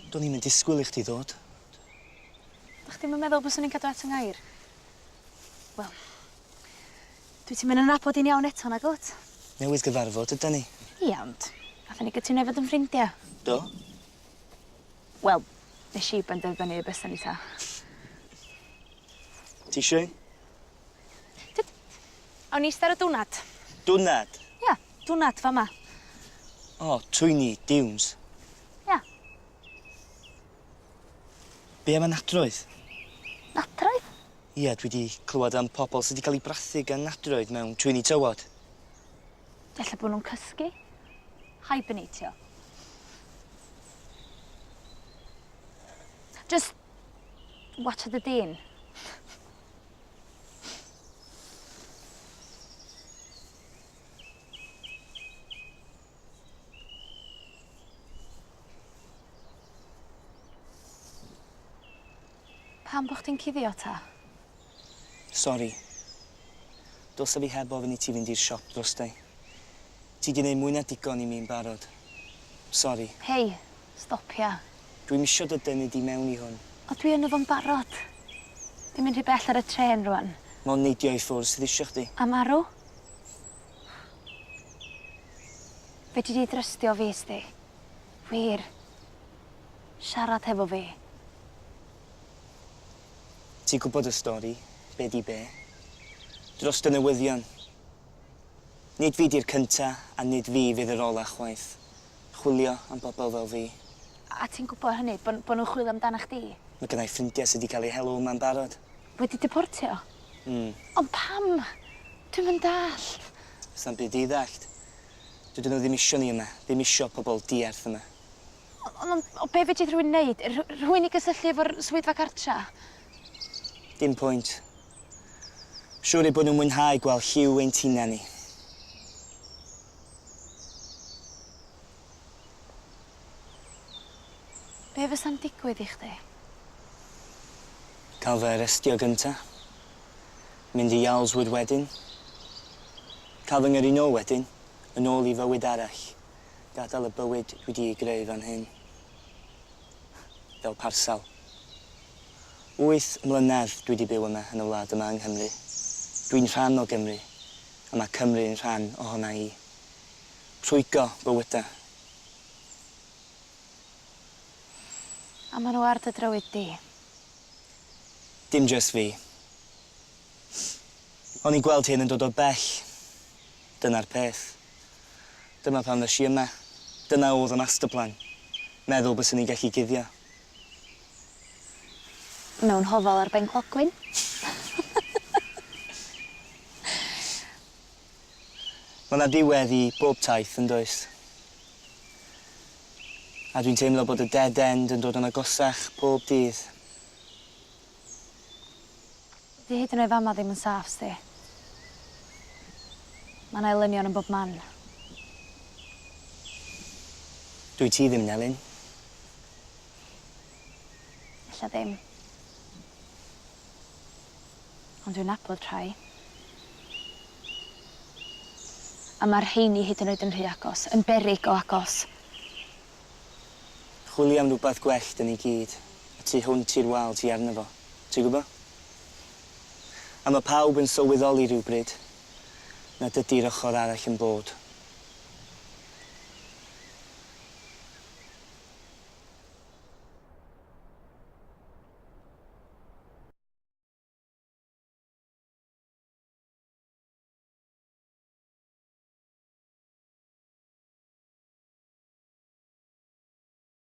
Do'n i'm yn disgwyl i chdi ddod. Dach chdi'm yn meddwl byswn i'n cadw at 'y ngair? Wel, dwyt ti'm yn 'y nabod i'n iawn eto, nagwt? Newydd gyfarfod ydan ni. Ia, ond nathon ni gytuno i fod yn ffrindia. Do? Wel, nesh i benderfynu y bysan ni ta. Ti isio un? Tyd. Awn ni ista ar y dwnad. Dwnad? Ia, dwnad fama. O, twyni, dunes. Ia. Be am y nadroedd? Nadroedd? Ia, dwi 'di clywad am pobol sy 'di ca'l 'u brathu gan nadroedd mewn twyni tywod. Ella bo' nw'n cysgu. Hiberneitio. Jyst watcha dy din. Pam bo' chdi'n cuddio ta? Sori. Dylsa fi heb ofyn i ti fynd i'r siop drostai. Ti 'di neud mwy na digon i mi yn barod. Sori. Hei, stopia. Dwi'm isio dy dynnu di mewn i hwn. O dwi yno fo'n barod. Dwi'n mynd rhy bell ar y trên rŵan. Mond neidio i ffwrdd sydd isio chdi. A marw? Fedri di drystio fi sdi. Wir. Siarad hefo fi. Ti'n gwybod y stori, be di be. Dros dy newyddion. Nid fi di'r cynta a nid fi fydd yr ola chwaith. Chwilio am bobl fel fi. A ti'n gwybod hynny, bo' bo' nhw'n chwilio amdanach chdi? Mae gynna i ffrindiau sy 'di cael eu helw yma'n barod. Wedi deportio? Mm. Ond pam? Dwi'm yn dallt. Sna'm byd i ddallt. Dydyn nhw ddim isio ni yma, ddim isio pobl diarth yma. Ond ond o be' fedrith rhywun neud? Rhywun i gysylltu efo'r swyddfa cartra? Dim pwynt. Siŵr eu bod nhw'n mwynhau gweld lliw ein tina ni. Be' fysa'n digwydd i chdi? Cael fy arestio gynta. Mynd i Yarl's Wood wedyn. Cael fy ngyrru nôl wedyn, yn ôl i fywyd arall. Gadael y bywyd dwi 'di ei greu fan hyn. Fel parsal. Wyth mlynedd dwi 'di byw yma yn y wlad yma yng Nghymru. Dwi'n rhan o Gymru, a ma' Cymru yn rhan ohona i. Rhwygo bywyda. A ma' nhw ar dy drywydd di. Dim jyst fi. O'n i'n gweld hyn yn dod o bell. Dyna'r peth. Dyma pam ddes i yma. Dyna o'dd y master plan. Meddwl byswn i'n gallu guddio. Mewn hofal ar ben clogwyn. Mae 'na ddiwedd i bob taith, yn does? A dwi'n teimlo bod y dead end yn dod yn agosach pob dydd. Di hyd yn oed fama ddim yn saff sdi. Ma' 'na elynion yn bob man. Dwyt ti ddim yn elyn. Ella ddim. Ond dwi'n nabod rhai. A ma'r rheini hyd yn oed yn rhy agos, yn beryg o agos. Chwilio am rwbath gwell 'dyn ni gyd, y tu hwnt i'r wal ti arno fo, ti'n gwbo? A ma' pawb yn sylweddoli rywbryd nad ydi'r ochor arall yn bod.